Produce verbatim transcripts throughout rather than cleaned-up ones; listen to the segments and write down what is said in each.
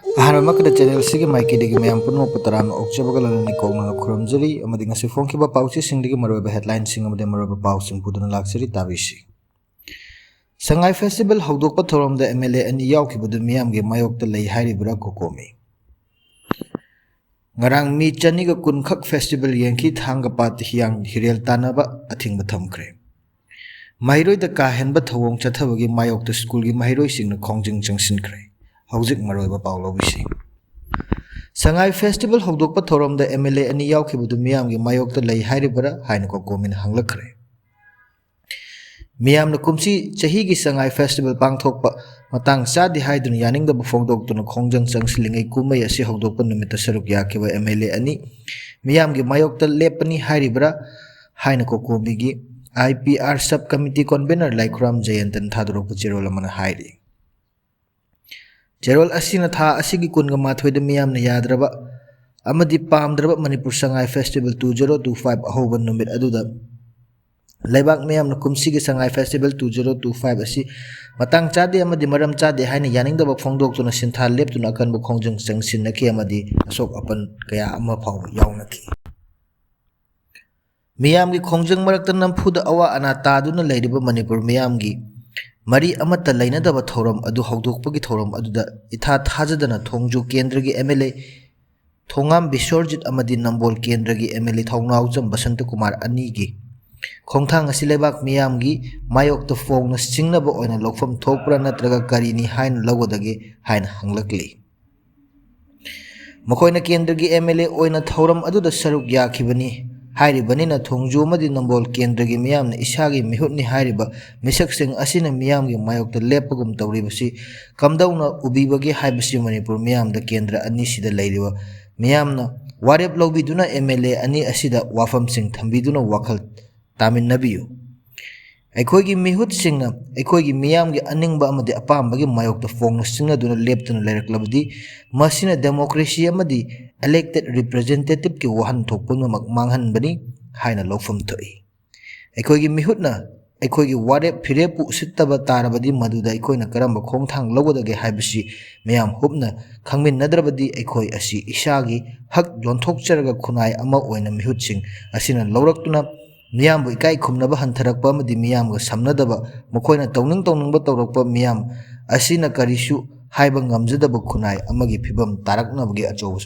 ꯑꯍꯥꯟꯕꯃꯛꯇꯗ ꯆꯦꯅꯦꯜꯁꯤꯒꯤ ꯃꯥꯏꯀꯩꯗꯒꯤ ꯃꯌꯥꯝ ꯄꯨꯝꯅꯃꯛꯄꯨ ꯇꯔꯥꯝꯅ ꯑꯣꯛꯆꯕꯒ ꯂꯣꯏꯅꯅ ꯀꯧꯅꯅ ꯈꯨꯔꯨꯝꯖꯔꯤ, ꯑꯃꯗꯤ ꯉꯁꯤ ꯐꯣꯡꯈꯤꯕ ꯄꯥꯎꯆꯦꯁꯤꯡꯗꯒꯤ ꯃꯔꯨꯑꯣꯏꯕ ꯍꯦꯗꯂꯥꯏꯟꯁꯤꯡ ꯑꯃꯗꯤ ꯃꯔꯨꯑꯣꯏꯕ ꯄꯥꯎꯁꯤꯡ ꯄꯨꯗꯨꯅ ꯂꯥꯛꯆꯔꯤ, ꯇꯥꯕꯤꯁꯤ꯫ ꯁꯉꯥꯏ ꯐꯦꯁꯇꯤꯚꯦꯜ ꯍꯧꯗꯣꯛꯄ ꯊꯧꯔꯝꯗ ꯑꯦꯝ ꯑꯦꯜ ꯑꯦ ꯑꯅꯤ ꯌꯥꯎꯈꯤꯕꯗꯨ ꯃꯤꯌꯥꯝꯒꯤ ꯃꯥꯌꯣꯛꯇ ꯂꯩ ꯍꯥꯏꯔꯤꯕ꯭ꯔꯥ, ꯀꯣꯀꯣꯃꯤ? ꯉꯔꯥꯡ ꯃꯤ ꯆꯅꯤꯒ ꯀꯨꯟ ꯈꯛ ꯐꯦꯁꯇꯤꯚꯦꯜ ꯌꯦꯡꯈꯤ, ꯊꯥꯡꯒ ꯄꯥꯠ ꯍꯤꯌꯥꯡ ꯍꯤꯔꯦꯜ ꯇꯥꯟꯅꯕ ꯑꯊꯤꯡꯕ ꯊꯝꯈ꯭ꯔꯦ꯫ ꯃꯍꯩꯔꯣꯏꯗ ꯀꯥ ꯍꯦꯟꯕ ꯊꯧꯑꯣꯡ ꯆꯠꯊꯕꯒꯤ ꯃꯥꯌꯣꯛꯇ ꯁ꯭ꯀꯨꯜꯒꯤ ꯃꯍꯩꯔꯣꯏꯁꯤꯡꯅ ꯈꯣꯡꯖꯪ ꯆꯪꯁꯤꯟꯈ꯭ꯔꯦ꯫ ꯍꯧꯖꯤꯛ ꯃꯔꯨꯑꯣꯏꯕ ꯄꯥꯎ ꯂꯧꯕꯤꯁꯤ꯫ ꯁꯉꯥꯏ ꯐꯦꯁꯇꯤꯚꯦꯜ ꯍꯧꯗꯣꯛꯄ ꯊꯧꯔꯝꯗ ꯑꯦꯝ ꯑꯦꯜ ꯑꯦ ꯑꯅꯤ ꯌꯥꯎꯈꯤꯕꯗꯨ ꯃꯤꯌꯥꯝꯒꯤ ꯃꯥꯌꯣꯛꯇ ꯂꯩ ꯍꯥꯏꯔꯤꯕꯔꯥ ꯍꯥꯏꯅ ꯀꯣꯀꯣꯃꯤꯅ ꯍꯪꯂꯛꯈ꯭ꯔꯦ꯫ ꯃꯤꯌꯥꯝꯅ ꯀꯨꯝꯁꯤ ꯆꯍꯤꯒꯤ ꯁꯉꯥꯏ ꯐꯦꯁꯇꯤꯚꯦꯜ ꯄꯥꯡꯊꯣꯛꯄ ꯃꯇꯥꯡ ꯆꯥꯗꯦ ꯍꯥꯏꯗꯨꯅ ꯌꯥꯅꯤꯡꯗꯕ ꯐꯣꯡꯗꯣꯛꯇꯨꯅ ꯈꯣꯡꯖꯪ ꯆꯪꯁꯤꯜꯂꯤꯉꯩ ꯀꯨꯝꯍꯩ ꯑꯁꯤ ꯍꯧꯗꯣꯛꯄ ꯅꯨꯃꯤꯠꯇ ꯁꯔꯨꯛ ꯌꯥꯈꯤꯕ ꯑꯦꯝ ꯑꯦꯜ ꯑꯦ ꯑꯅꯤ ꯃꯤꯌꯥꯝꯒꯤ ꯃꯥꯌꯣꯛꯇ ꯂꯦꯞꯄꯅꯤ ꯍꯥꯏꯔꯤꯕ꯭ꯔꯥ ꯍꯥꯏꯅ ꯀꯣꯀꯣꯃꯤꯒꯤ I P R sub committee convenor Laikhuram Jayantan ꯊꯥꯗꯣꯔꯛꯄ ꯆꯦꯔꯣꯜ ꯑꯃꯅ ꯍꯥꯏꯔꯤ꯫ ꯆꯦꯔꯣꯜ ꯑꯁꯤꯅ ꯊꯥ ꯑꯁꯤꯒꯤ ꯀꯨꯟꯒ ꯃꯥꯊꯣꯏꯗ ꯃꯤꯌꯥꯝꯅ ꯌꯥꯗ꯭ꯔꯕ ꯑꯃꯗꯤ ꯄꯥꯝꯗ꯭ꯔꯕ Manipur Sangai festival two zero two five ꯑꯍꯧꯕ ꯅꯨꯃꯤꯠ ꯑꯗꯨꯗ ꯂꯩꯕꯥꯛ ꯃꯤꯌꯥꯝꯅ ꯀꯨꯝꯁꯤꯒꯤ Sangai festival two zero two five ꯑꯁꯤ ꯃꯇꯥꯡ ꯆꯥꯗꯦ ꯑꯃꯗꯤ ꯃꯔꯝ ꯆꯥꯗꯦ ꯍꯥꯏꯅ ꯌꯥꯅꯤꯡꯗꯕ ꯐꯣꯡꯗꯣꯛꯇꯨꯅ ꯁꯤꯟꯊꯥ ꯂꯦꯞꯇꯨꯅ ꯑꯀꯟꯕ ꯈꯣꯡꯖꯪ ꯆꯪꯁꯤꯟꯅꯈꯤ ꯑꯃꯗꯤ ꯑꯁꯣꯛ ꯑꯄꯟ ꯀꯌꯥ ꯑꯃ ꯐꯥꯎꯕ ꯌꯥꯎꯅꯈꯤ꯫ ꯃꯤꯌꯥꯝꯒꯤ ꯈꯣꯡꯖꯪ ꯃꯔꯛꯇ ꯅꯝꯐꯨꯗ ꯑꯋꯥ ꯑꯅꯥ ꯇꯥꯗꯨꯅ ꯂꯩꯔꯤꯕ ꯃꯅꯤꯄꯨꯔ ꯃꯤꯌꯥꯝꯒꯤ ꯃꯔꯤ ꯑꯃꯠꯇ ꯂꯩꯅꯗꯕ ꯊꯧꯔꯝ ꯑꯗꯨ ꯍꯧꯗꯣꯛꯄꯒꯤ ꯊꯧꯔꯝ ꯑꯗꯨꯗ ꯏꯊꯥ ꯊꯥꯖꯗꯅ ꯊꯣꯡꯖꯨ ꯀꯦꯟꯗ꯭ꯔꯒꯤ ꯑꯦꯝ ꯑꯦꯜ ꯑꯦ ꯊꯣꯉꯥꯝ ꯕꯤꯁ꯭ꯋꯔꯖꯤꯠ ꯑꯃꯗꯤ ꯅꯝꯕꯣꯜ ꯀꯦꯟꯗ꯭ꯔꯒꯤ ꯑꯦꯝ ꯑꯦꯜ ꯑꯦ ꯊꯧꯅꯥꯎꯖꯝ ꯕꯁꯟꯇꯀꯨꯃꯥꯔ ꯑꯅꯤꯒꯤ ꯈꯣꯡꯊꯥꯡ ꯑꯁꯤ ꯂꯩꯕꯥꯛ ꯃꯤꯌꯥꯝꯒꯤ ꯃꯥꯌꯣꯛꯇ ꯐꯣꯡꯅ ꯆꯤꯡꯅꯕ ꯑꯣꯏꯅ ꯂꯧꯐꯝ ꯊꯣꯛꯄ꯭ꯔꯥ ꯅꯠꯇ꯭ꯔꯒ ꯀꯔꯤꯅꯤ ꯍꯥꯏꯅ ꯂꯧꯒꯗꯒꯦ ꯍꯥꯏꯅ ꯍꯪꯂꯛꯂꯤ꯫ ꯃꯈꯣꯏꯅ ꯀꯦꯟꯗ꯭ꯔꯒꯤ ꯑꯦꯝ ꯑꯦꯜ ꯑꯦ ꯑꯣꯏꯅ ꯊꯧꯔꯝ ꯑꯗꯨꯗ ꯁꯔꯨꯛ ꯌꯥꯈꯤꯕꯅꯤ ꯍꯥꯏꯔꯤꯕꯅꯤꯅ ꯊꯣꯡꯖꯨ ꯑꯃꯗꯤ ꯅꯝꯕꯣꯜ ꯀꯦꯟꯗ꯭ꯔꯒꯤ ꯃꯤꯌꯥꯝꯅ ꯏꯁꯥꯒꯤ ꯃꯤꯍꯨꯠꯅꯤ ꯍꯥꯏꯔꯤꯕ ꯃꯤꯁꯛꯁꯤꯡ ꯑꯁꯤꯅ ꯃꯤꯌꯥꯝꯒꯤ ꯃꯥꯌꯣꯛꯇ ꯂꯦꯞꯄꯒꯨꯝ ꯇꯧꯔꯤꯕꯁꯤ ꯀꯝꯗꯧꯅ ꯎꯕꯤꯕꯒꯦ ꯍꯥꯏꯕꯁꯤ ꯃꯅꯤꯄꯨꯔ ꯃꯤꯌꯥꯝꯗ ꯀꯦꯟꯗ꯭ꯔ ꯑꯅꯤꯁꯤꯗ ꯂꯩꯔꯤꯕ ꯃꯤꯌꯥꯝꯅ ꯋꯥꯔꯦꯞ ꯂꯧꯕꯤꯗꯨꯅ ꯑꯦꯝ ꯑꯦꯜ ꯑꯦ ꯑꯅꯤ ꯑꯁꯤꯗ ꯋꯥꯐꯝꯁꯤꯡ ꯊꯝꯕꯤꯗꯨꯅ ꯋꯥꯈꯜ ꯇꯥꯃꯤꯟꯅꯕꯤꯌꯨ꯫ ꯑꯩꯈꯣꯏꯒꯤ ꯃꯤꯍꯨꯠꯁꯤꯡꯅ ꯑꯩꯈꯣꯏꯒꯤ ꯃꯤꯌꯥꯝꯒꯤ ꯑꯅꯤꯡꯕ ꯑꯃꯗꯤ ꯑꯄꯥꯝꯕꯒꯤ ꯃꯥꯌꯣꯛꯇ ꯐꯣꯡꯅ ꯆꯤꯡꯅꯗꯨꯅ ꯂꯦꯞꯇꯨꯅ ꯂꯩꯔꯛꯂꯕꯗꯤ ꯃꯁꯤꯅ ꯗꯦꯃꯣꯀ꯭ꯔꯦꯁꯤ ꯑꯃꯗꯤ elected representativeꯀꯤ ꯋꯥꯍꯟꯊꯣꯛ ꯄꯨꯝꯅꯃꯛ ꯃꯥꯡꯍꯟꯕꯅꯤ ꯍꯥꯏꯅ ꯂꯧꯐꯝ ꯊꯣꯛꯏ꯫ ꯑꯩꯈꯣꯏꯒꯤ ꯃꯤꯍꯨꯠꯅ ꯑꯩꯈꯣꯏꯒꯤ ꯋꯥꯔꯦꯞ ꯐꯤꯔꯦꯞꯄꯨ ꯎꯁꯤꯠꯇꯕ ꯇꯥꯔꯕꯗꯤ, ꯃꯗꯨꯗ ꯑꯩꯈꯣꯏꯅ ꯀꯔꯝꯕ ꯈꯣꯡꯊꯥꯡ ꯂꯧꯒꯗꯒꯦ ꯍꯥꯏꯕꯁꯤ ꯃꯤꯌꯥꯝ ꯍꯨꯞꯅ ꯈꯪꯃꯤꯟꯅꯗ꯭ꯔꯕꯗꯤ, ꯑꯩꯈꯣꯏ ꯑꯁꯤ ꯏꯁꯥꯒꯤ ꯍꯛ ꯌꯣꯟꯊꯣꯛꯆꯔꯒ ꯈꯨꯟꯅꯥꯏ ꯑꯃ ꯑꯣꯏꯅ ꯃꯤꯍꯨꯠꯁꯤꯡ ꯑꯁꯤꯅ ꯂꯧꯔꯛꯇꯨꯅ ꯃꯤꯌꯥꯝꯕꯨ ꯏꯀꯥꯏ ꯈꯨꯝꯅꯕ ꯍꯟꯊꯔꯛꯄ ꯑꯃꯗꯤ ꯃꯤꯌꯥꯝꯒ ꯁꯝꯅꯗꯕ, ꯃꯈꯣꯏꯅ ꯇꯧꯅꯤꯡ ꯇꯧꯅꯤꯡꯕ ꯇꯧꯔꯛꯄ, ꯃꯤꯌꯥꯝ ꯑꯁꯤꯅ ꯀꯔꯤꯁꯨ ꯍꯥꯏꯕ ꯉꯝꯖꯗꯕ ꯈꯨꯟꯅꯥꯏ ꯑꯃꯒꯤ ꯐꯤꯕꯝ ꯇꯥꯔꯛꯅꯕꯒꯤ ꯑꯆꯧꯕ,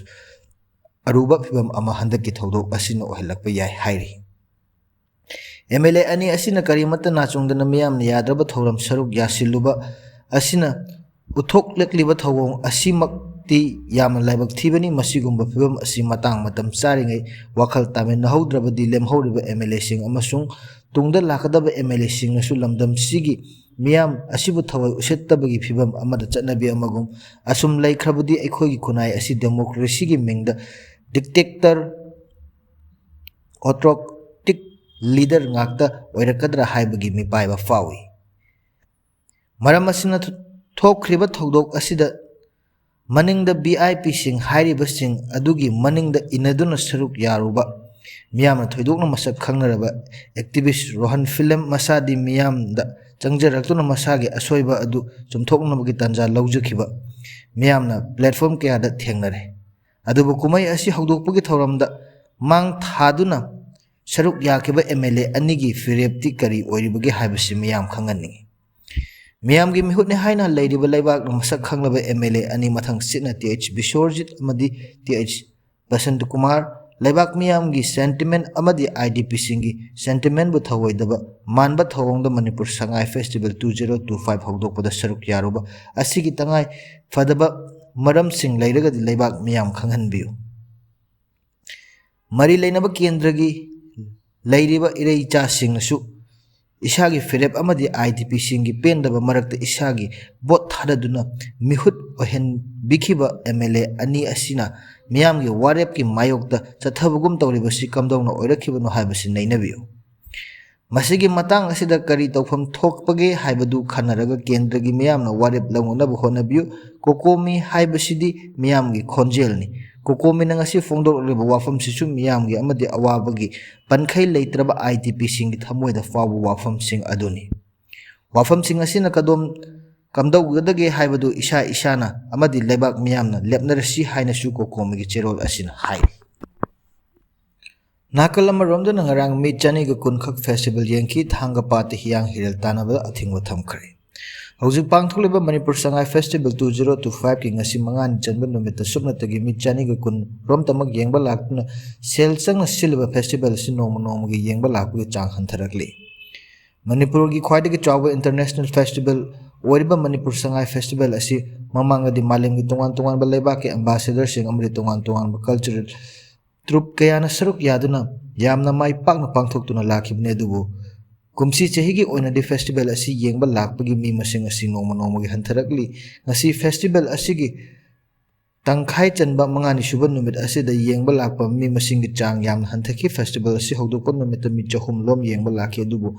ꯑꯔꯨꯕ ꯐꯤꯕꯝ ꯑꯃ ꯍꯟꯗꯛꯀꯤ ꯊꯧꯗꯣꯛ ꯑꯁꯤꯅ ꯑꯣꯏꯍꯜꯂꯛꯄ ꯌꯥꯏ ꯍꯥꯏꯔꯤ꯫ ꯑꯦꯝ ꯑꯦꯜ ꯑꯦ ꯑꯅꯤ ꯑꯁꯤꯅ ꯀꯔꯤꯃꯠꯇ ꯅꯥꯆꯨꯡꯗꯅ ꯃꯤꯌꯥꯝꯅ ꯌꯥꯗ꯭ꯔꯕ ꯊꯧꯔꯝ ꯁꯔꯨꯛ ꯌꯥꯁꯤꯜꯂꯨꯕ ꯑꯁꯤꯅ ꯎꯠꯊꯣꯛꯂꯛꯂꯤꯕ ꯊꯧꯑꯣꯡ ꯑꯁꯤꯃꯛꯇꯤ ꯌꯥꯝꯅ ꯂꯥꯏꯕꯛ ꯊꯤꯕꯅꯤ꯫ ꯃꯁꯤꯒꯨꯝꯕ ꯐꯤꯕꯝ ꯑꯁꯤ ꯃꯇꯥꯡ ꯃꯇꯝ ꯆꯥꯔꯤꯉꯩ ꯋꯥꯈꯜ ꯇꯥꯃꯤꯟꯅꯍꯧꯗ꯭ꯔꯕꯗꯤ, ꯂꯦꯝꯍꯧꯔꯤꯕ ꯑꯦꯝ ꯑꯦꯜ ꯑꯦꯁꯤꯡ ꯑꯃꯁꯨꯡ ꯇꯨꯡꯗ ꯂꯥꯛꯀꯗꯕ ꯑꯦꯝ ꯑꯦꯜ ꯑꯦꯁꯤꯡꯅꯁꯨ ꯂꯝꯗꯝꯁꯤꯒꯤ ꯃꯤꯌꯥꯝ ꯑꯁꯤꯕꯨ ꯊꯋꯥꯏ ꯎꯁꯤꯠꯇꯕꯒꯤ ꯐꯤꯕꯝ ꯑꯃꯗ ꯆꯠꯅꯕꯤ ꯑꯃꯒꯨꯝ ꯑꯁꯨꯝ ꯂꯩꯈ꯭ꯔꯕꯗꯤ, ꯑꯩꯈꯣꯏꯒꯤ ꯈꯨꯟꯅꯥꯏ ꯑꯁꯤ ꯗꯦꯃꯣꯀ꯭ꯔꯦꯁꯤꯒꯤ ꯃꯤꯡꯗ ꯗꯤꯛꯇꯦꯛꯇꯔ, ꯑꯣꯇꯣꯀ꯭ꯔꯦꯇꯤꯛ ꯂꯤꯗꯔ ꯉꯥꯛꯇ ꯑꯣꯏꯔꯛꯀꯗ꯭ꯔꯥ ꯍꯥꯏꯕꯒꯤ ꯃꯤꯄꯥꯏꯕ ꯐꯥꯎꯏ꯫ ꯃꯔꯝ ꯑꯁꯤꯅ, ꯊꯣꯛꯈ꯭ꯔꯤꯕ ꯊꯧꯗꯣꯛ ꯑꯁꯤꯗ ꯃꯅꯤꯡꯗ ꯚꯤ ꯑꯥꯏ ꯄꯤꯁꯤꯡ ꯍꯥꯏꯔꯤꯕꯁꯤꯡ ꯑꯗꯨꯒꯤ ꯃꯅꯤꯡꯗ ꯏꯟꯅꯗꯨꯅ ꯁꯔꯨꯛ ꯌꯥꯔꯨꯕ ꯃꯤꯌꯥꯝꯅ ꯊꯣꯏꯗꯣꯛꯅ ꯃꯁꯛ ꯈꯪꯅꯔꯕ ꯑꯦꯛꯇꯤꯚꯤꯁ ꯔꯣꯍꯟ ꯐꯤꯂꯝ ꯃꯁꯥꯗꯤ ꯃꯤꯌꯥꯝꯗ ꯆꯪꯖꯔꯛꯇꯨꯅ ꯃꯁꯥꯒꯤ ꯑꯁꯣꯏꯕ ꯑꯗꯨ ꯆꯨꯝꯊꯣꯛꯅꯕꯒꯤ ꯇꯥꯟꯖꯥ ꯂꯧꯖꯈꯤꯕ ꯃꯤꯌꯥꯝꯅ ꯄ꯭ꯂꯦꯠꯐꯣꯝ ꯀꯌꯥꯗ ꯊꯦꯡꯅꯔꯦ꯫ ꯑꯗꯨꯕꯨ ꯀꯨꯝꯍꯩ ꯑꯁꯤ ꯍꯧꯗꯣꯛꯄꯒꯤ ꯊꯧꯔꯝꯗ ꯃꯥꯡ ꯊꯥꯗꯨꯅ ꯁꯔꯨꯛ ꯌꯥꯈꯤꯕ ꯑꯦꯝ ꯑꯦꯜ ꯑꯦ ꯑꯅꯤꯒꯤ ꯐꯤꯔꯦꯞꯇꯤ ꯀꯔꯤ ꯑꯣꯏꯔꯤꯕꯒꯦ ꯍꯥꯏꯕꯁꯤ ꯃꯤꯌꯥꯝ ꯈꯪꯍꯟꯅꯤꯡꯏ꯫ ꯃꯤꯌꯥꯝꯒꯤ ꯃꯤꯍꯨꯠꯅꯤ ꯍꯥꯏꯅ ꯂꯩꯔꯤꯕ ꯂꯩꯕꯥꯛꯅ ꯃꯁꯛ ꯈꯪꯂꯕ ꯑꯦꯝ ꯑꯦꯜ ꯑꯦ ꯑꯅꯤ ꯃꯊꯪ ꯁꯤꯠꯅ ꯇꯤ ꯑꯩꯆ ꯕꯤꯁ꯭ꯋꯔꯖꯤꯠ ꯑꯃꯗꯤ ꯇꯤ ꯑꯩꯆ ꯕꯁꯟꯇ ꯀꯨꯃꯥꯔ ꯂꯩꯕꯥꯛ ꯃꯤꯌꯥꯝꯒꯤ ꯁꯦꯟꯇꯤꯃꯦꯟ ꯑꯃꯗꯤ ꯑꯥꯏ ꯗꯤ ꯄꯤꯁꯤꯡꯒꯤ ꯁꯦꯟꯇꯤꯃꯦꯟꯕꯨ ꯊꯧꯑꯣꯏꯗꯕ ꯃꯥꯟꯕ ꯊꯧꯑꯣꯡꯗ Manipur Sangai festival two zero two five ꯍꯧꯗꯣꯛꯄꯗ ꯁꯔꯨꯛ ꯌꯥꯔꯨꯕ ꯑꯁꯤꯒꯤ ꯇꯉꯥꯏ ꯐꯗꯕ ꯃꯔꯝꯁꯤꯡ ꯂꯩꯔꯒꯗꯤ ꯂꯩꯕꯥꯛ ꯃꯤꯌꯥꯝ ꯈꯪꯍꯟꯕꯤꯌꯨ꯫ ꯃꯔꯤ ꯂꯩꯅꯕ ꯀꯦꯟꯗ꯭ꯔꯒꯤ ꯂꯩꯔꯤꯕ ꯏꯔꯩꯆꯥꯁꯤꯡꯅꯁꯨ ꯏꯁꯥꯒꯤ ꯐꯤꯔꯦꯞ ꯑꯃꯗꯤ ꯑꯥꯏ ꯗꯤ ꯄꯤꯁꯤꯡꯒꯤ ꯄꯦꯟꯗꯕ ꯃꯔꯛꯇ ꯏꯁꯥꯒꯤ ꯚꯣꯠ ꯊꯥꯗꯗꯨꯅ ꯃꯤꯍꯨꯠ ꯑꯣꯏꯍꯟꯕꯤꯈꯤꯕ ꯑꯦꯝ ꯑꯦꯜ ꯑꯦ ꯑꯅꯤ ꯑꯁꯤꯅ ꯃꯤꯌꯥꯝꯒꯤ ꯋꯥꯔꯦꯞꯀꯤ ꯃꯥꯌꯣꯛꯇ ꯆꯠꯊꯕꯒꯨꯝ ꯇꯧꯔꯤꯕꯁꯤ ꯀꯝꯗꯧꯅ ꯑꯣꯏꯔꯛꯈꯤꯕꯅꯣ ꯍꯥꯏꯕꯁꯤ ꯅꯩꯅꯕꯤꯌꯨ꯫ ꯃꯁꯤꯒꯤ ꯃꯇꯥꯡ ꯑꯁꯤꯗ ꯀꯔꯤ ꯇꯧꯐꯝ ꯊꯣꯛꯄꯒꯦ ꯍꯥꯏꯕꯗꯨ ꯈꯟꯅꯔꯒ ꯀꯦꯟꯗ꯭ꯔꯒꯤ ꯃꯤꯌꯥꯝꯅ ꯋꯥꯔꯦꯞ ꯂꯧꯅꯅꯕ ꯍꯣꯠꯅꯕꯤꯌꯨ꯫ ꯀꯣꯀꯣꯃꯤ ꯍꯥꯏꯕꯁꯤꯗꯤ ꯃꯤꯌꯥꯝꯒꯤ ꯈꯣꯟꯖꯦꯜꯅꯤ꯫ ꯀꯣꯀꯣꯃꯤꯅ ꯉꯁꯤ ꯐꯣꯡꯗꯣꯔꯛꯂꯤꯕ ꯋꯥꯐꯝꯁꯤꯁꯨ ꯃꯤꯌꯥꯝꯒꯤ ꯑꯃꯗꯤ ꯑꯋꯥꯕꯒꯤ ꯄꯟꯈꯩ ꯂꯩꯇ꯭ꯔꯕ IDPꯁꯤꯡꯒꯤ ꯊꯃꯣꯏꯗ ꯐꯥꯎꯕ ꯋꯥꯐꯝꯁꯤꯡ ꯑꯗꯨꯅꯤ꯫ ꯋꯥꯐꯝꯁꯤꯡ ꯑꯁꯤꯅ ꯀꯗꯣꯝ ꯀꯝꯗꯧꯒꯗꯒꯦ ꯍꯥꯏꯕꯗꯨ ꯏꯁꯥ ꯏꯁꯥꯅ ꯑꯃꯗꯤ ꯂꯩꯕꯥꯛ ꯃꯤꯌꯥꯝꯅ ꯂꯦꯞꯅꯔꯁꯤ ꯍꯥꯏꯅꯁꯨ ꯀꯣꯀꯣꯃꯤꯒꯤ ꯆꯦꯔꯣꯜ ꯑꯁꯤꯅ ꯍꯥꯏꯔꯤ꯫ ꯅꯥꯀꯜ ꯑꯃꯔꯣꯝꯗꯅ ꯉꯔꯥꯡ ꯃꯤ ꯆꯅꯤꯒ ꯀꯨꯟ ꯈꯛ festival ꯌꯦꯡꯈꯤ꯫ ꯊꯥꯡꯒ ꯄꯥꯠꯇ ꯍꯤꯌꯥꯡ ꯍꯤꯔꯦꯜ ꯇꯥꯟꯅꯕꯗ ꯑꯊꯤꯡꯕ ꯊꯝꯈ꯭ꯔꯦ꯫ ꯍꯧꯖꯤꯛ ꯄꯥꯡꯊꯣꯛꯂꯤꯕ Manipur Sangai festival two zero two fiveꯀꯤ ꯉꯁꯤ ꯃꯉꯥꯅꯤ ꯆꯟꯕ ꯅꯨꯃꯤꯠꯇ ꯁꯨꯞꯅꯇꯒꯤ ꯃꯤ ꯆꯅꯤꯒ ꯀꯨꯟ ꯔꯣꯝꯇꯃꯛ ꯌꯦꯡꯕ ꯂꯥꯛꯇꯨꯅ ꯁꯦꯜ ꯆꯪꯅ ꯁꯤꯜꯂꯤꯕ festival ꯑꯁꯤ ꯅꯣꯡꯃ ꯅꯣꯡꯃꯒꯤ ꯌꯦꯡꯕ ꯂꯥꯛꯄꯒꯤ ꯆꯥꯡ ꯍꯟꯊꯔꯛꯂꯤ꯫ ꯃꯅꯤꯄꯨꯔꯒꯤ ꯈ꯭ꯋꯥꯏꯗꯒꯤ ꯆꯥꯎꯕ international festival ꯑꯣꯏꯔꯤꯕ ꯃꯅꯤꯄꯨꯔ ꯁꯉꯥꯏ festival ꯑꯁꯤ ꯃꯃꯥꯡꯗꯗꯤ ꯃꯥꯂꯦꯝꯒꯤ ꯇꯣꯉꯥꯟ ꯇꯣꯉꯥꯟꯕ ꯂꯩꯕꯥꯛꯀꯤ ambassadorꯁꯤꯡ ꯑꯃꯗꯤ ꯇꯣꯉꯥꯟ ꯇꯣꯉꯥꯟꯕ cultural troupe ꯀꯌꯥꯅ ꯁꯔꯨꯛ ꯌꯥꯗꯨꯅ ꯌꯥꯝꯅ ꯃꯥꯏ ꯄꯥꯛꯅ ꯄꯥꯡꯊꯣꯛꯇꯨꯅ ꯂꯥꯛꯈꯤꯕꯅꯤ꯫ ꯑꯗꯨꯕꯨ ꯀꯨꯝꯁꯤ ꯆꯍꯤꯒꯤ ꯑꯣꯏꯅꯗꯤ festival ꯑꯁꯤ ꯌꯦꯡꯕ ꯂꯥꯛꯄꯒꯤ ꯃꯤ ꯃꯁꯤꯡ ꯑꯁꯤ ꯅꯣꯡꯃ ꯅꯣꯡꯃꯒꯤ ꯍꯟꯊꯔꯛꯂꯤ꯫ ꯉꯁꯤ festival ꯑꯁꯤꯒꯤ ꯇꯪꯈꯥꯏ ꯆꯟꯕ ꯃꯉꯥꯅꯤ ꯁꯨꯕ ꯅꯨꯃꯤꯠ ꯑꯁꯤꯗ ꯌꯦꯡꯕ ꯂꯥꯛꯄ ꯃꯤ ꯃꯁꯤꯡꯒꯤ ꯆꯥꯡ ꯌꯥꯝꯅ ꯍꯟꯊꯈꯤ꯫ Festival ꯑꯁꯤ ꯍꯧꯗꯣꯛꯄ ꯅꯨꯃꯤꯠꯇ ꯃꯤ ꯆꯍꯨꯝ ꯂꯣꯝ ꯌꯦꯡꯕ ꯂꯥꯛꯈꯤ, ꯑꯗꯨꯕꯨ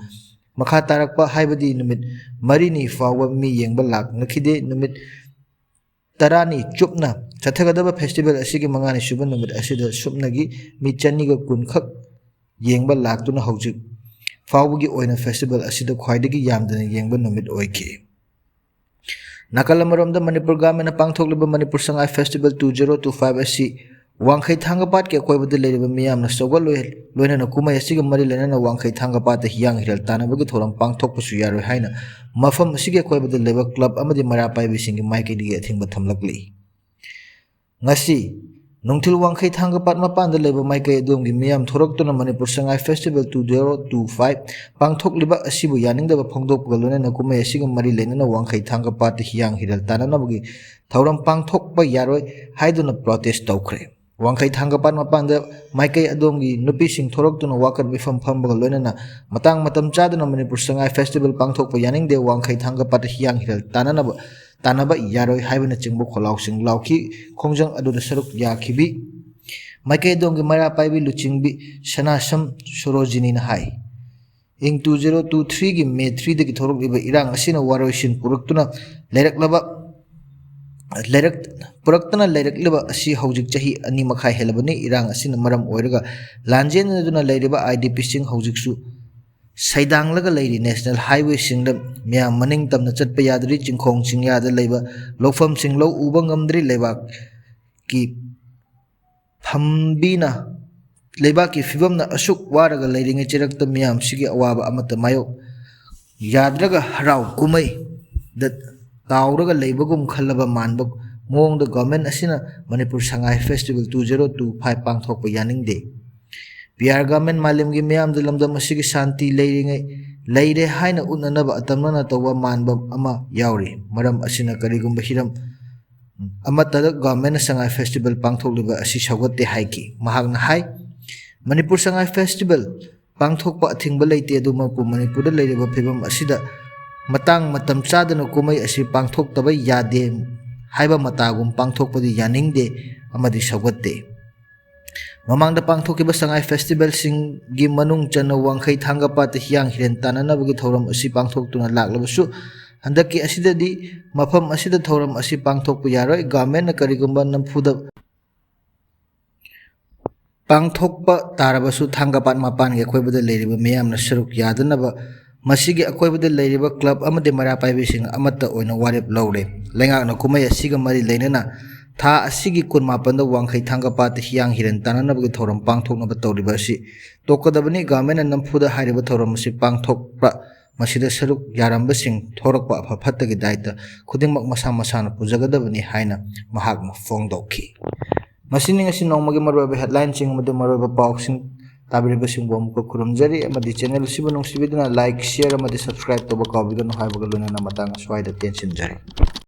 ꯃꯈꯥ ꯇꯥꯔꯛꯄ, ꯍꯥꯏꯕꯗꯤ ꯅꯨꯃꯤꯠ ꯃꯔꯤꯅꯤ ꯐꯥꯎꯕ ꯃꯤ ꯌꯦꯡꯕ ꯂꯥꯛꯅꯈꯤꯗꯦ꯫ ꯅꯨꯃꯤꯠ ꯇꯔꯥꯅꯤ ꯆꯨꯞꯅ ꯆꯠꯊꯒꯗꯕ festival ꯑꯁꯤꯒꯤ ꯃꯉꯥꯅꯤ ꯁꯨꯕ ꯅꯨꯃꯤꯠ ꯑꯁꯤꯗ ꯁꯨꯞꯅꯒꯤ ꯃꯤ ꯆꯅꯤꯒ ꯀꯨꯟ ꯈꯛ ꯌꯦꯡꯕ ꯂꯥꯛꯇꯨꯅ ꯍꯧꯖꯤꯛ ꯐꯥꯎꯕꯒꯤ ꯑꯣꯏꯅ festival ꯑꯁꯤꯗ ꯈ꯭ꯋꯥꯏꯗꯒꯤ ꯌꯥꯝꯗꯅ ꯌꯦꯡꯕ ꯅꯨꯃꯤꯠ ꯑꯣꯏꯈꯤ꯫ ꯅꯥꯀꯜ ꯑꯃꯔꯣꯝꯗ ꯃꯅꯤꯄꯨꯔ ꯒꯚꯔꯟꯃꯦꯟꯅ ꯄꯥꯡꯊꯣꯛꯂꯤꯕ Manipur Sangai festival two zero two five ꯑꯁꯤ ꯋꯥꯡꯈꯩ ꯊꯥꯡꯒ ꯄꯥꯠꯀꯤ ꯑꯀꯣꯏꯕꯗ ꯂꯩꯔꯤꯕ ꯃꯤꯌꯥꯝꯅ ꯁꯧꯒꯠꯂꯣꯏ, ꯂꯣꯏꯅꯅ ꯀꯨꯝꯍꯩ ꯑꯁꯤꯒ ꯃꯔꯤ ꯂꯩꯅꯅ ꯋꯥꯡꯈꯩ ꯊꯥꯡꯒ ꯄꯥꯠꯇ ꯍꯤꯌꯥꯡ ꯍꯤꯔꯦꯜ ꯇꯥꯟꯅꯕꯒꯤ ꯊꯧꯔꯝ ꯄꯥꯡꯊꯣꯛꯄꯁꯨ ꯌꯥꯔꯣꯏ ꯍꯥꯏꯅ ꯃꯐꯝ ꯑꯁꯤꯒꯤ ꯑꯀꯣꯏꯕꯗ ꯂꯩꯕ club ꯑꯃꯗꯤ ꯃꯩꯔꯥ ꯄꯥꯏꯕꯤꯁꯤꯡꯒꯤ ꯃꯥꯏꯀꯩꯗꯒꯤ ꯑꯊꯤꯡꯕ ꯊꯝꯂꯛꯂꯤ꯫ ꯉꯁꯤ ꯅꯨꯡꯊꯤꯜ ꯋꯥꯡꯈꯩ ꯊꯥꯡꯒ ꯄꯥꯠ ꯃꯄꯥꯟꯗ ꯂꯩꯕ ꯃꯥꯏꯀꯩ ꯑꯗꯣꯝꯒꯤ ꯃꯤꯌꯥꯝ ꯊꯣꯔꯛꯇꯨꯅ Manipur Sangai festival two zero two five ꯄꯥꯡꯊꯣꯛꯂꯤꯕ ꯑꯁꯤꯕꯨ ꯌꯥꯅꯤꯡꯗꯕ ꯐꯣꯡꯗꯣꯛꯄꯒ ꯂꯣꯏꯅꯅ ꯀꯨꯝꯍꯩ ꯑꯁꯤꯒ ꯃꯔꯤ ꯂꯩꯅꯅ ꯋꯥꯡꯈꯩ ꯊꯥꯡꯒ ꯄꯥꯠꯇ ꯍꯤꯌꯥꯡ ꯍꯤꯔꯦꯜ ꯇꯥꯟꯅꯅꯕꯒꯤ ꯊꯧꯔꯝ ꯄꯥꯡꯊꯣꯛꯄ ꯌꯥꯔꯣꯏ ꯍꯥꯏꯗꯨꯅ protest ꯇꯧꯈ꯭ꯔꯦ꯫ ꯋꯥꯡꯈꯩ ꯊꯥꯡꯒ ꯄꯥꯠ ꯃꯄꯥꯟꯗ ꯃꯥꯏꯀꯩ ꯑꯗꯣꯝꯒꯤ ꯅꯨꯄꯤꯁꯤꯡ ꯊꯣꯔꯛꯇꯨꯅ ꯋꯥꯀꯠ ꯃꯤꯐꯝ ꯐꯝꯕꯒ ꯂꯣꯏꯅꯅ ꯃꯇꯥꯡ ꯃꯇꯝ ꯆꯥꯗꯅ ꯃꯅꯤꯄꯨꯔ ꯁꯉꯥꯏ festival ꯄꯥꯡꯊꯣꯛꯄ ꯌꯥꯅꯤꯡꯗꯦ, ꯋꯥꯡꯈꯩ ꯊꯥꯡꯒ ꯄꯥꯠꯇ ꯍꯤꯌꯥꯡ ꯍꯤꯔꯦꯜ ꯇꯥꯟꯅꯅꯕ, ꯇꯥꯟꯅꯕ ꯌꯥꯔꯣꯏ ꯍꯥꯏꯕꯅꯆꯤꯡꯕ ꯈꯣꯜꯂꯥꯎꯁꯤꯡ ꯂꯥꯎꯈꯤ꯫ ꯈꯣꯡꯖꯪ ꯑꯗꯨꯗ ꯁꯔꯨꯛ ꯌꯥꯈꯤꯕꯤ ꯃꯥꯏꯀꯩ ꯑꯗꯣꯝꯒꯤ ꯃꯩꯔꯥ ꯄꯥꯏꯕꯤ ꯂꯨꯆꯤꯡꯕꯤ ꯁꯅꯥꯁꯝ ꯁꯣꯔꯣꯖꯤꯅꯤꯅ ꯍꯥꯏ꯫ ꯏꯪ two zero two threeꯒꯤ May threeꯗꯒꯤ ꯊꯣꯛꯂꯛꯂꯤꯕ ꯏꯔꯥꯡ ꯑꯁꯤꯅ ꯋꯥꯔꯣꯏꯁꯤꯟ ꯄꯨꯔꯛꯇꯨꯅ ꯂꯩꯔꯛꯂꯕ ꯂꯩꯔꯛ ꯄꯨꯔꯛꯇꯅ ꯂꯩꯔꯛꯂꯤꯕ ꯑꯁꯤ ꯍꯧꯖꯤꯛ ꯆꯍꯤ ꯑꯅꯤ ꯃꯈꯥꯏ ꯍꯦꯜꯂꯕꯅꯤ꯫ ꯏꯔꯥꯡ ꯑꯁꯤꯅ ꯃꯔꯝ ꯑꯣꯏꯔꯒ ꯂꯥꯟꯖꯦꯟꯅꯗꯨꯅ ꯂꯩꯔꯤꯕ IDPꯁꯤꯡ ꯍꯧꯖꯤꯛꯁꯨ ꯁꯩꯗꯥꯡꯂꯒ ꯂꯩꯔꯤ꯫ National Highwayꯁꯤꯡꯗ ꯃꯤꯌꯥꯝ ꯃꯅꯤꯡ ꯇꯝꯅ ꯆꯠꯄ ꯌꯥꯗ꯭ꯔꯤ꯫ ꯆꯤꯡꯈꯣꯡ ꯆꯤꯡꯌꯥꯗ ꯂꯩꯕ ꯂꯧꯐꯝꯁꯤꯡ ꯂꯧ ꯎꯕ ꯉꯝꯗ꯭ꯔꯤ꯫ ꯂꯩꯕꯥꯛꯀꯤ ꯐꯝꯕꯤꯅ ꯂꯩꯕꯥꯛꯀꯤ ꯐꯤꯕꯝꯅ ꯑꯁꯨꯛ ꯋꯥꯔꯒ ꯂꯩꯔꯤꯉꯩ ꯆꯩꯔꯛꯇ ꯃꯤꯌꯥꯝꯁꯤꯒꯤ ꯑꯋꯥꯕ ꯑꯃꯠꯇ ꯃꯥꯌꯣꯛ ꯌꯥꯗ꯭ꯔꯒ ꯍꯔꯥꯎ ꯀꯨꯝꯍꯩꯗ ꯇꯥꯎꯔꯒ ꯂꯩꯕꯒꯨꯝ ꯈꯜꯂꯕ ꯃꯥꯟꯕ ꯃꯑꯣꯡꯗ government ꯑꯁꯤꯅ Manipur Sangai festival two zero two five ꯄꯥꯡꯊꯣꯛꯄ ꯌꯥꯅꯤꯡꯗꯦ꯫ PR government ꯃꯥꯂꯦꯝꯒꯤ ꯃꯤꯌꯥꯝꯗ ꯂꯝꯗꯝ ꯑꯁꯤꯒꯤ ꯁꯥꯟꯇꯤ ꯂꯩꯔꯤꯉꯩ ꯂꯩꯔꯦ ꯍꯥꯏꯅ ꯎꯠꯅꯅꯕ ꯑꯇꯝꯅꯅ ꯇꯧꯕ ꯃꯥꯟꯕ ꯑꯃ ꯌꯥꯎꯔꯤ꯫ ꯃꯔꯝ ꯑꯁꯤꯅ ꯀꯔꯤꯒꯨꯝꯕ ꯍꯤꯔꯝ ꯑꯃꯠꯇꯗ governmentꯅ ꯁꯉꯥꯏ festival ꯄꯥꯡꯊꯣꯛꯂꯤꯕ ꯑꯁꯤ ꯁꯧꯒꯠꯇꯦ ꯍꯥꯏꯈꯤ꯫ ꯃꯍꯥꯛꯅ ꯍꯥꯏ, ꯃꯅꯤꯄꯨꯔ ꯁꯉꯥꯏ festival ꯄꯥꯡꯊꯣꯛꯄ ꯑꯊꯤꯡꯕ ꯂꯩꯇꯦ, ꯑꯗꯨꯃꯛꯄꯨ ꯃꯅꯤꯄꯨꯔꯗ ꯂꯩꯔꯤꯕ ꯐꯤꯕꯝ ꯑꯁꯤꯗ ꯃꯇꯥꯡ ꯃꯇꯝ ꯆꯥꯗꯅ ꯀꯨꯝꯍꯩ ꯑꯁꯤ ꯄꯥꯡꯊꯣꯛꯇꯕ ꯌꯥꯗꯦ ꯍꯥꯏꯕ ꯃꯇꯥꯒꯨꯝ ꯄꯥꯡꯊꯣꯛꯄꯗꯤ ꯌꯥꯅꯤꯡꯗꯦ ꯑꯃꯗꯤ ꯁꯧꯒꯠꯇꯦ꯫ ꯃꯃꯥꯡꯗ ꯄꯥꯡꯊꯣꯛꯈꯤꯕ ꯁꯉꯥꯏ festivalꯁꯤꯡꯒꯤ ꯃꯅꯨꯡ ꯆꯟꯅ ꯋꯥꯡꯈꯩ, ꯊꯥꯡꯒꯄꯥꯠꯇ ꯍꯤꯌꯥꯡ ꯍꯤꯔꯦꯟ ꯇꯥꯟꯅꯅꯕꯒꯤ ꯊꯧꯔꯝ ꯑꯁꯤ ꯄꯥꯡꯊꯣꯛꯇꯨꯅ ꯂꯥꯛꯂꯕꯁꯨ, ꯍꯟꯗꯛꯀꯤ ꯑꯁꯤꯗꯗꯤ ꯃꯐꯝ ꯑꯁꯤꯗ ꯊꯧꯔꯝ ꯑꯁꯤ ꯄꯥꯡꯊꯣꯛꯄ ꯌꯥꯔꯣꯏ꯫ Governmentꯅ ꯀꯔꯤꯒꯨꯝꯕ ꯅꯝꯐꯨꯗ ꯄꯥꯡꯊꯣꯛꯄ ꯇꯥꯔꯕꯁꯨ, ꯊꯥꯡꯒꯄꯥꯠ ꯃꯄꯥꯟꯒꯤ ꯑꯀꯣꯏꯕꯗ ꯂꯩꯔꯤꯕ ꯃꯤꯌꯥꯝꯅ ꯁꯔꯨꯛ ꯌꯥꯗꯅꯕ ꯃꯁꯤꯒꯤ ꯑꯀꯣꯏꯕꯗ ꯂꯩꯔꯤꯕ club ꯑꯃꯗꯤ ꯃꯩꯔꯥ ꯄꯥꯏꯕꯤꯁꯤꯡ ꯑꯃꯠꯇ ꯑꯣꯏꯅ ꯋꯥꯔꯦꯞ ꯂꯧꯔꯦ꯫ ꯂꯩꯉꯥꯛꯅ ꯀꯨꯝꯍꯩ ꯑꯁꯤꯒ ꯃꯔꯤ ꯂꯩꯅꯅ ꯊꯥ ꯑꯁꯤꯒꯤ ꯀꯨꯟꯃꯥꯄꯟꯗ ꯋꯥꯡꯈꯩ ꯊꯥꯡꯒꯄꯥꯠꯇ ꯍꯤꯌꯥꯡ ꯍꯤꯔꯦꯟ ꯇꯥꯟꯅꯅꯕꯒꯤ ꯊꯧꯔꯝ ꯄꯥꯡꯊꯣꯛꯅꯕ ꯇꯧꯔꯤꯕ ꯑꯁꯤ ꯇꯣꯛꯀꯗꯕꯅꯤ꯫ Governmentꯅ ꯅꯝꯐꯨꯗ ꯍꯥꯏꯔꯤꯕ ꯊꯧꯔꯝ ꯑꯁꯤ ꯄꯥꯡꯊꯣꯛꯄ ꯃꯁꯤꯗ ꯁꯔꯨꯛ ꯌꯥꯔꯝꯕꯁꯤꯡ ꯊꯣꯔꯛꯄ ꯑꯐ ꯐꯠꯇꯒꯤ ꯗꯥꯏꯇ ꯈꯨꯗꯤꯡꯃꯛ ꯃꯁꯥ ꯃꯁꯥꯅ ꯄꯨꯖꯒꯗꯕꯅꯤ ꯍꯥꯏꯅ ꯃꯍꯥꯛꯅ ꯐꯣꯡꯗꯣꯛꯈꯤ꯫ ꯃꯁꯤꯅꯤ ꯉꯁꯤ ꯅꯣꯡꯃꯒꯤ ꯃꯔꯨꯑꯣꯏꯕ headlineꯁꯤꯡ ꯑꯃꯗꯤ ꯃꯔꯨꯑꯣꯏꯕ ꯄꯥꯎꯁꯤꯡ ꯇꯥꯕꯤꯔꯤꯕꯁꯤꯡꯕꯨ ꯑꯃꯨꯛꯀ ꯈꯨꯔꯨꯝꯖꯔꯤ ꯑꯃꯗꯤ channel ꯑꯁꯤꯕꯨ ꯅꯨꯡꯁꯤꯕꯤꯗꯨꯅ like, share ꯑꯃꯗꯤ subscribe ꯇꯧꯕ ꯀꯥꯎꯕꯤꯒꯅꯨ ꯍꯥꯏꯕꯒ ꯂꯣꯏꯅꯅ ꯃꯇꯥꯡ ꯑꯁ꯭ꯋꯥꯏꯗ ꯇꯦꯟꯁꯤꯟꯖꯔꯤ꯫